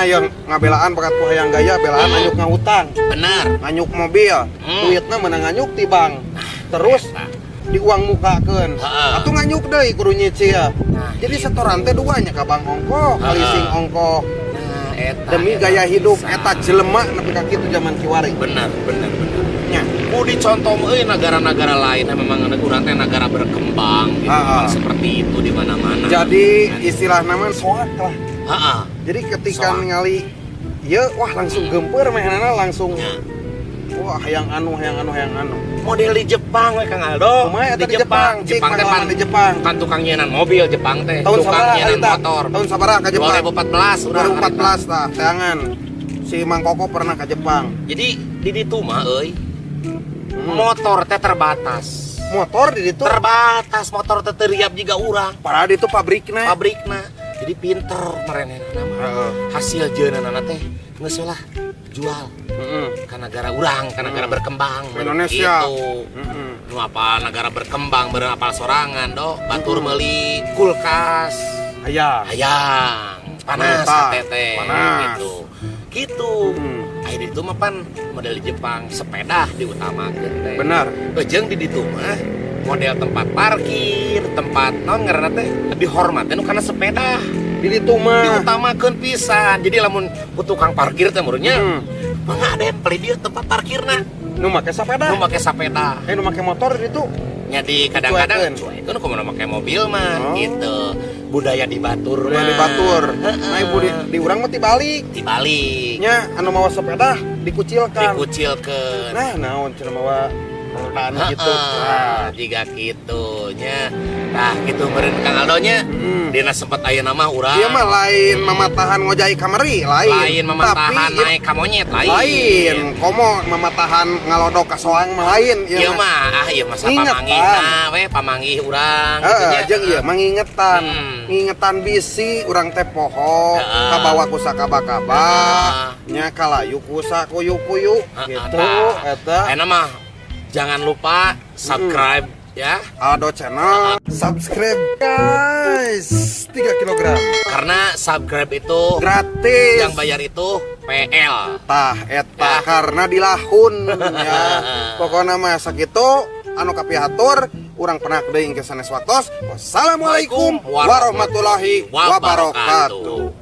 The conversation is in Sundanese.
Ayeuna yang ngabelaan bakat ku hayang gaya, belaan nganyuk ngahutang, nganyuk mobil, duitna menang nganyuk ti bank. Terus Eta. Di uang mukakeun. Atuh nganyuk deui kudu nyicil. Nah, Jadi gitu. Setoran teh duanya ka bank ongkoh, ka leasing ongkoh. Nah, eta Demi eta gaya hidup pisan. Eta jelema nepi ka kitu zaman kiwari. Bener, bener, bener. Nya. Ku dicontoh euy negara-negara lain, memang urang teh negara berkembang gitu, memang seperti itu di mana-mana. Jadi istilah nama soak lah. Jadi ketika Soak. Ningali ya, wah, langsung gempeur mehanana langsung. Wah, yang anu, yang anu, yang anu. Model di Jepang we, Kang Aldo. Kumaha eta di Jepang? Cik, Jepang teh pengalaman pan di Jepang. Kan tukang nyienan mobil Jepang teh, Tahun tukang sabaraha nyienan harita? Motor. Tahun sabaraha ka Jepang? 2014 urang. 2014 tah, teangan. Si Mang Koko pernah ke Jepang. Jadi di ditu mah euy, motor teh terbatas. Motor di ditu? Terbatas, motor teh teu riap jiga urang. Padahal di itu pabrikna. Pabrikna. Jadi pinter maranehna mah. Hasil jieunana teh geus lah jual ke negara urang, ke negara berkembang. Indonesia. Gitu. Nu apa negara berkembang beureum apal sorangan do, batur meuli kulkas. Aya. Hayang panas. Eta, Hate teh panas. Gitu gitu. Aya di ditu mah pan model di Jepang, sepeda diutamakeun teh. Jeung di ditu mah model tempat parkir, tempat naon ngaranna teh, dihormatkeun karena sepeda. Di ditu mah. Diutamakeun pisan. Jadi lamun ku tukang parkir teh meureunnya, mangga ada beli dia tempat parkirna. Nu make sepeda. Nu make sepeda. Eh, nu make motor di ditu? Jadi kadang-kadang Dicuekeun. cuekeun, kumaha make mobil mah gitu. Budaya di batur Budaya mah. Di batur. Nah, ibu di urang mah tibalik. Dibalik. Nya anu mawa sepeda dikucilkan. Dikucilkeun. Nah, naon cenah mawa rodaan gitu. Nah, jiga kitu nya. Nah, gitu meureun Kang Aldo nya. Dina sempat ayeuna mah urang. Ieu mah lain mamatahan ngojay kamari, lain. Lain mamatahan Tapi, naik ka monyet lain. Lain. Komo mamatahan ngalodok ka soang mah lain ieu Ieu mah. Mah ah ieu mah Ngingetan. pamanggih nah we pamanggih urang gitu nya. Jeung ieu mah ngingetan. Ngingetan bisi urang teh poho, kabawa ku sakaba-kaba, nya kalayu ku sakuyu-kuyu gitu Tah. Eta. Ayeuna mah jangan lupa subscribe ya. Aldo Channel, subscribe guys, 3 kg. Karena subscribe itu gratis. Yang bayar itu PL. Tah eta Ya. Karena dilahun ya. Pokoknya mah sakitu anu kapihatur urang pernah deui ke sanes waktos. Wassalamualaikum warahmatullahi wabarakatuh.